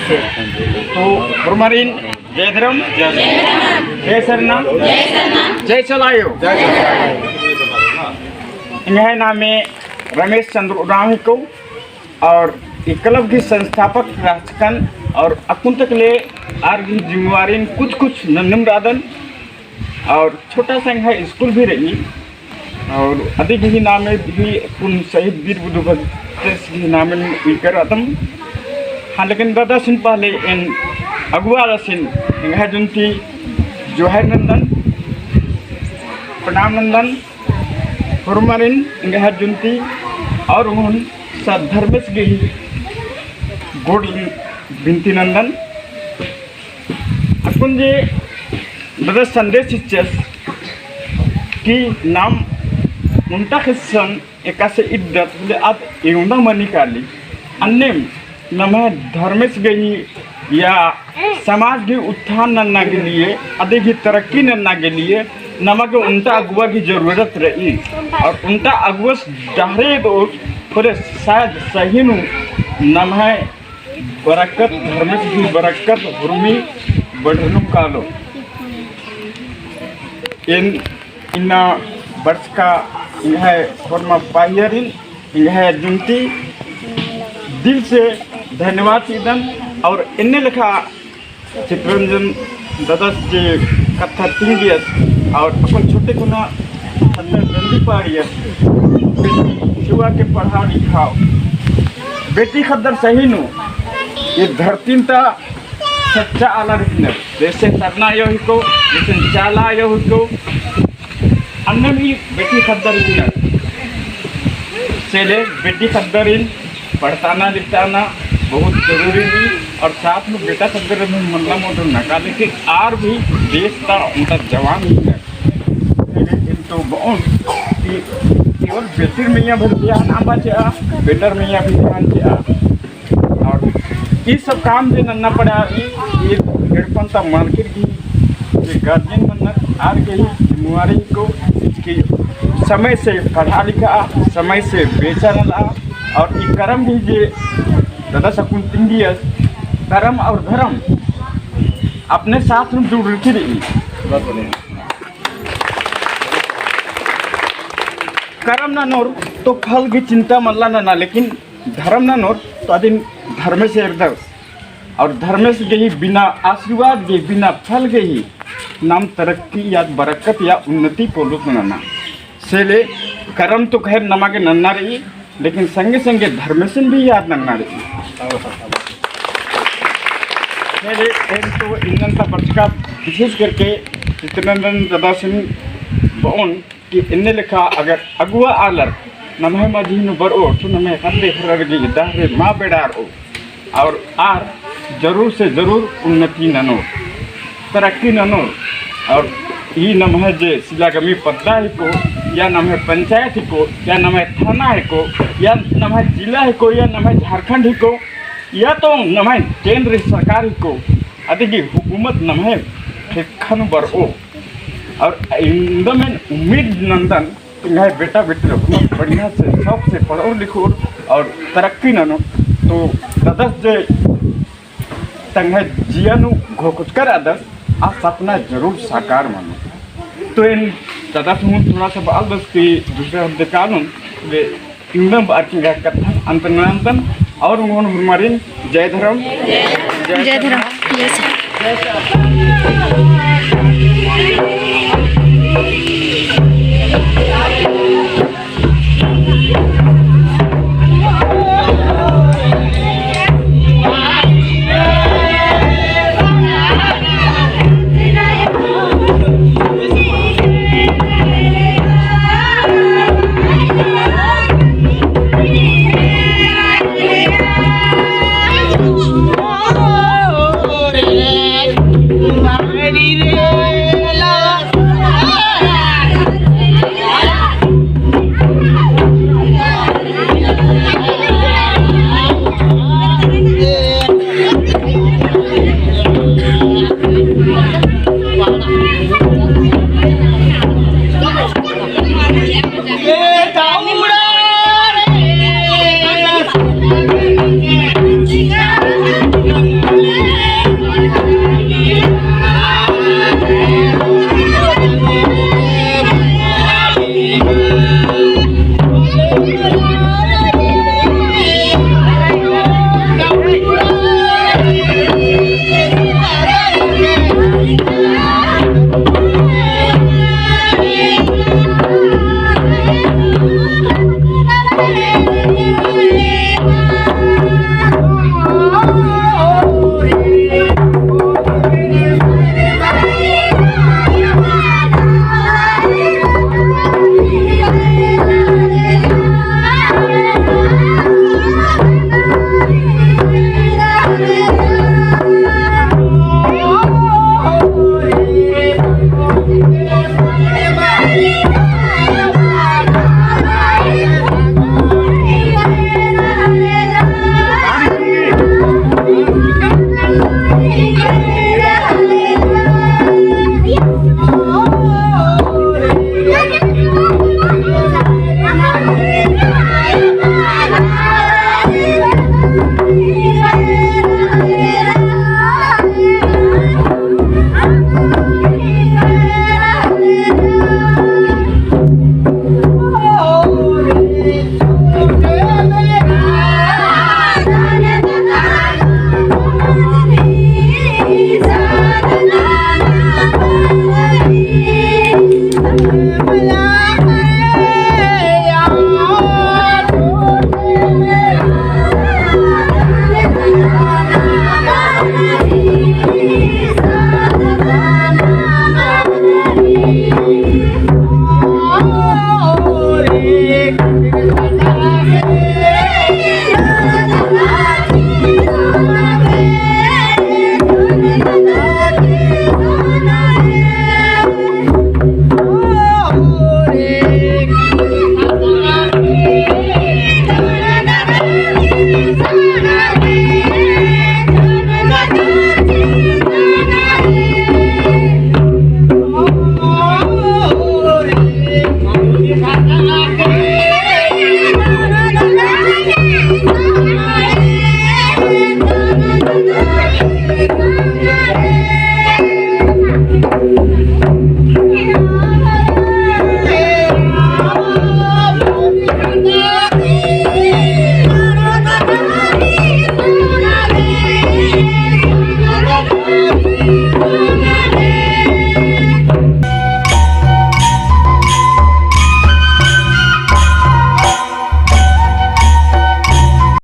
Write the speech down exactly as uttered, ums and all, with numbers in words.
तो होरमारिन जय धरम, जय सरना, जय चाला अयो। एंग्है नामे रमेश चंद्र उराँव हिको और ई club गही संस्थापक रहचकन और अक्कुन तक ले आर गही जिम्मेवारिन कुछ कुछ नन्नुम रअदन। और छोटा सा एंग्है स्कूल भी रई। और अदी गही नामे भी पुन शहीद वीर बुधु भगतेस गही नामे उइकर अदम। हाँ, लेकिन ददासिन पहले एन अगुवासिन एंग्है जुन्ती जोहार नन्दन, प्रणाम नन्दन, होरमारिन एंग्है जुन्ती और उन सत धर्मेस गही गोड़ बिनती नन्दन। अक्कुन जे ददस संदेश चिच्चस कि नाम ओन्टा ख़ेस्सन एकासे इद्दत होले आद एवंदा मनी काली। अन्नेम नम्है धर्मेस गही या समाज गही उत्थान नन्ना के लिए, अदी गही तरक्की नन्ना के लिए नमा गे ओन्टा अगुवा गही जरूरत रई। और ओन्टा अगुवस डहरे दोस होले शायद सही नू नम्है बरकत, धर्मेस गही बरकत हुरमी बढ़रनुम कालो। एन इन्ना बरचका एंग्है होरमा पाहियरिन, एंग्है जुन्ती दिल से धन्यवाद चिअदन। और एन्ने लेखा चितरंजन ददस जे कत्था तिंगियस और अपन छोटे कुना खद्दर डंडी पाड़ियस, बेटी छुआ के पढ़ाओ लिखाओ। बेटी खद्दर सही नू ये धरतीन ता सच्चा आलर हिकनर, जैसे सरना अयो हिको, जैसे चाला अयो हिको, अन्नेम ई बेटी खद्दर हिकनर। से ले बेटी खद्दरिन पढ़ताना लिखताना बहुत जरूरी ही। और साथ में बेटा खद्दर भी मल्ला मोटर नका, लेकिन आर भी देश ता ओन्टा जवान ही है। से ले इन तो बओन कि केवल बेटिर मइय्याँ भर ध्यान अम्बा चिआ, बेटर मइय्याँ भी ध्यान चिआ। और ई सब काम जे नन्ना पड़ा, ई, ई एड़पन ता मालकिन गही जे guardian मनर, आर गही जिम्मेवारी को कि समय से पढ़ा लिखा, समय से बेचा नला। और ई करम भी जे दादा सकुन तिंगियस, करम और धर्म अपने साथ में जुड़ रखी रई। करम ननोर तो फल गही चिंता मल्ला नना, लेकिन धर्म ननोर तो अदिन धर्मेस एरदस। और धर्मेस गही बिना आशीर्वाद गही, बिना फल गही नाम तरक्की या बरकत या उन्नति पोल्लोत नना। से ले करम तो खैर नमा गे नन्ना रई, लेकिन संगे संगे धर्मेसिन भी याद नन्ना रई। से ले एन तो इन्नन ता बरचका विशेष करके चितरंजन दादासिन बओन कि एन्ने लेखा अगर अगुवा आलर नम्है मझी नू बरओ, तो नम्है ख़द्द ख़र्रर गही डहरे मा बेड़ारओ। और आर जरूर से जरूर उन्नति ननोर, तरक्की ननोर। और ई नम्है जे सिलागमी पद्दा हिको, या नम्है पंचायत हिको, या नम्है थाना हिको, या नम्है जिला हिको, या नम्है झारखंड हिको, या तो नम्है केंद्र सरकार हिको, अदी गही हुकूमत नम्है ख़ेक्खा नू बरओ। और इवंदम एन उम्मीद नन्दन कि एंग्है बेटा बेटी लोग बढ़िया से शौक से पढ़ोर लिखोर और तरक्की ननोर। तो ददस जे तंग्है जिया नू घोखचकर अदस, आ सपना जरूर साकार मनो। तो एन ददस हूँ थोड़ा सा बआलदस कि दूसरा हूँ देखानोन, वे इवंदम बअर की एंग्है कत्थन अंत ननोन। और उंगोन हुरमारिन जय धर्म, जय धर्म। जय सर।